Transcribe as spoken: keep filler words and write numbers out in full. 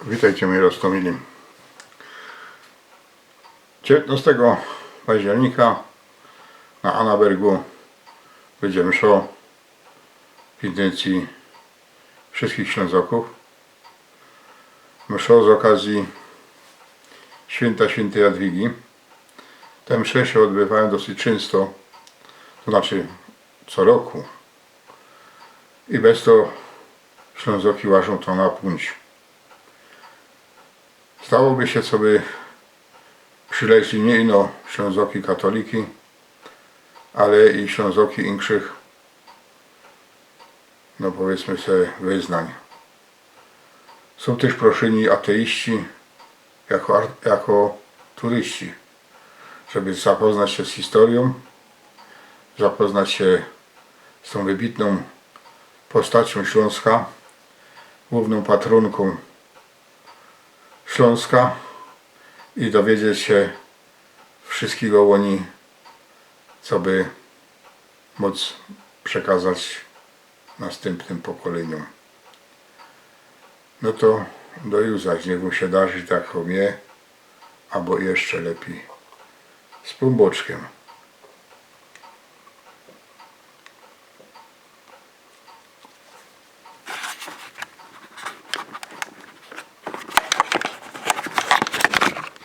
Witejcie, moji roztōmili. Dziewiyntnostego października na Annabergu bydzie mszo w intyncji wszyskich Ślōnzokōw. Mszo z ôkazji świynta świyntej Jadwigi. Te msze sie ôdbywajōm dosyć czynsto, to znaczy co roku. I bez to Ślōnzoki łażōm tam na pōńć. Zdałoby sie, coby przileźli niy ino Ślōnzoki katoliki, ale i Ślōnzoki inkszych, no powiydzmy se, wyznań. Sōm tyż proszyni ateiści jako, ar- jako turyści, żeby zapoznać sie z historyjōm, zapoznać sie z tōm wybitnōm postaciōm Ślōnska, głōwnōm patrōnkōm Ślōnska i dowiedzieć sie wszyskigo ô ni, coby mōc przekazać nastympnym pokolyniōm. No to do juzaś, niych wōm sie darzi tak ô mie, abo jeszcze lepij. Z Pōnbōczkiym.